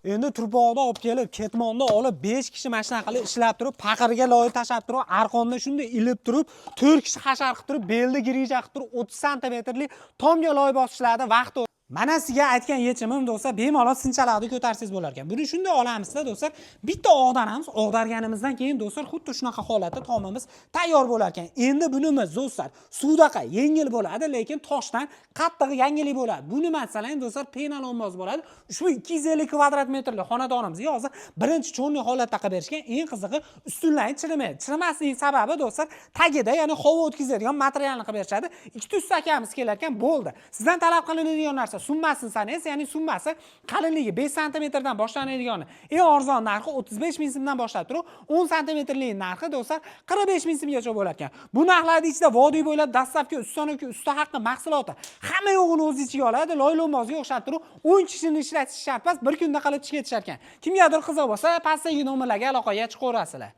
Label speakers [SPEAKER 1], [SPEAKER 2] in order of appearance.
[SPEAKER 1] Endi turpoqni olib kelib, ketmonni olib, 5 kishi mana shunaqa qilib ishlab turib, paqirga loy tashlab turib, arqonda shunday ilib turib, 4 kishi hashar qilib turib, belda грыжа qilib turib, 30 santimetrli tomga loy bosishlardi vaqti. Mana sizga aytgan yechimim, do'stlar, bemalol sinchalarni ko'tarsangiz bo'lar ekan. Buni shunday olamizda, do'stlar, bitta og'daramiz. Og'darganimizdan keyin, do'stlar, xuddi shunaqa holatda tomimiz tayyor bo'lar ekan. Endi bunimiz, do'stlar, suvdaqa yengil bo'ladi, lekin toshdan qattiq yangilik bo'ladi. Buni, masalan, do'stlar, пеноломбоз bo'ladi. Ushbu 250 kvadrat metrli xonadonimizga hozir birinchi чёрный holatda qilib berishgan. Eng qizig'i, ustunlari chirimaydi. Chirimasligining sababi, do'stlar, tagida, ya'ni havo o'tkazadigan materialni qilib berishadi. Ikkita ustakamiz kelar ekan, bo'ldi. Sizdan talab qilinadigan narsa summasini sanaysiz, ya'ni summasi qalinligi 5 santimetrdan boshlanadigan eng arzon narxi 35 ming so'mdan boshlab turib, 10 santimetrli narxi, do'stlar, 45 ming so'mgacha bo'lar ekan. Bu narxlarni ichida vodiy bo'ylab доставка, установка, usta haqqi, mahsuloti, hamma yo'g'ini o'z ichiga oladi. Loylo'mbozga o'xshab turib, 10 kishini ishlatish shart emas, bir kunda qilib chiqib ketishar ekan. Kimgadir qiziq bo'lsa, pastdagi nomerlarga aloqaga chiqaverasizlar.